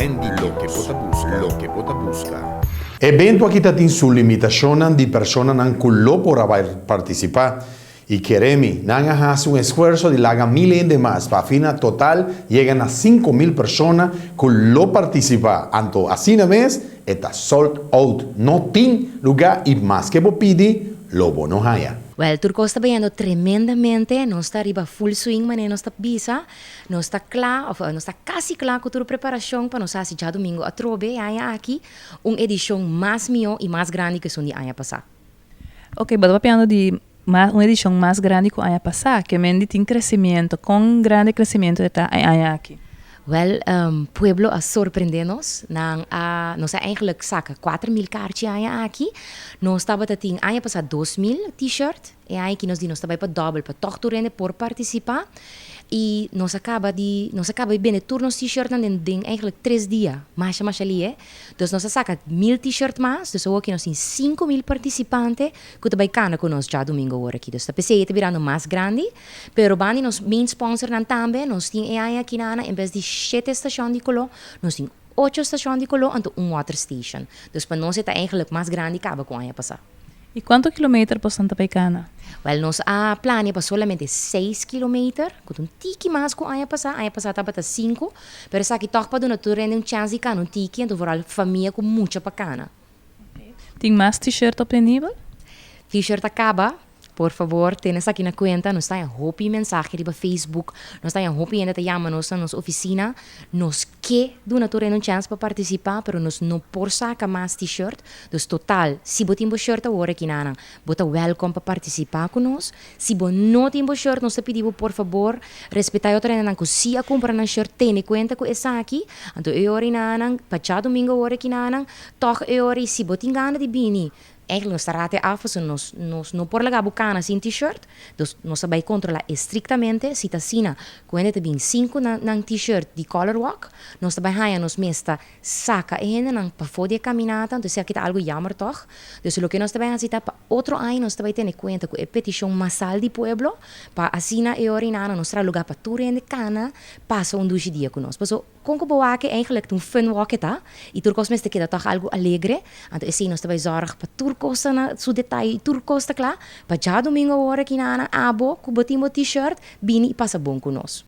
Trendy Loke bo ta buska, loke bo ta buska. Evento aki ta tin su limitacionnan di personanan cu lo por a bay participa y kere mi, nan a haci un esfuerzo di laga mil hende mas pa afina total yega na 5000 persona cu lo participa. Anto asina mes e ta sold out, no tin luga y maske bo pidi lo bo no haya. Wel, tur cos ta bayendo tremendamente, nos ta riba full swing manera nos ta bisa, nos ta cla of nos ta casi cla cu tur preparacion pa nos haci djadomingo atrobe e aña aki un edicion mas miho y mas grandi cu esun di aña pasa. Ok, bo ta papiando di mas un edicion mas grandi cu aña pasa, ke men di tin crecimiento, con grandi e crecimiento e ta e aña aki? Wel, pueblo a sorprende nos, nan a, nos a eigenlijk saca 4000 kaarchi aña aki, nos tabata tin aña pasa 2000 t-shirt, e aña aki nos di nos ta bay pa dobbel pa toch tur hende por participa, y nos a caba di, nos a caba di bende tur nos t-shirtnan den den eigenlijk tres dia, masha masha lihe, dus nos a saca 1000 t-shirt mas, dus awo aki nos tin 5000 participante cu ta bay cana cu nos djadomingo awor aki, dus ta pesey e ta birando mas grandi. Pero banda di nos main sponsornan tambe, nos tin e aña aki na en bes di shete stacion di coló, nos tin ocho stacion di coló anto un water station. Dus pa nos e ta eigenlijk mas grandi caba cu aña pasa. Y cuanto kilometer boso ta bay cana? Wel, nos a plania pa solamente seis kilometer, cu ta un tiki mas cu aña pasa. Aña pasa tabata cinco, pero esaki toch pa duna tur hende un chance di cana un tiki, anto vooral famia cu mucha pa cana. Tin mas t-shirt obtenibel? T-shirt a caba. Por fabor, tene esaki na cuenta. Nos ta haña hopi mensahe riba Facebook. Nos ta haña hopi hende ta yama nos na nos oficina. Nos ke duna tur hende un chance pa participa, pero nos no por saca mas t-shirt. Dus total, si bo tin bo shirt awor aki nanan, bo ta welcome pa participa cu nos. Si bo no tin bo shirt, nos ta pidi bo por fabor respeta e otro hendenan cu si a cumpra nan shirt, tene cuenta cu esaki. Anto e ora nanan, pa djadomingo awor aki nanan, toch e ora y si bo tin gana di bini, Eigenlijk nos ta rate af pasobra nos nos no por laga bo cana sin t-shirt, dus nos ta bay controla estrictamente si ta asina cu hende ta bin sin cu nan nan t-shirt di color walk, nos ta bay haya nos mes ta saca e hendenan pafo di e caminata, entonces esaki ta algo jammer toch, dus loke nos ta bay haci ta pa otro aña nos ta bay tene cuenta cu e peticion masal di pueblo pa asina e ora y nana nos traha lugar pa tur hende cana pasa un dushi dia cu nos, pasobra. Kon ku bo wak eigenlijk ta un fun walk e ta i tur kos mester keda tòg algu alegre. Anto esei nos ta bai zòrg pa tur kos ta na su detaye i tur kos ta kla pa djadumingu awor aki na abo ku bo tin bo t-shirt bini i pasa bon ku nos.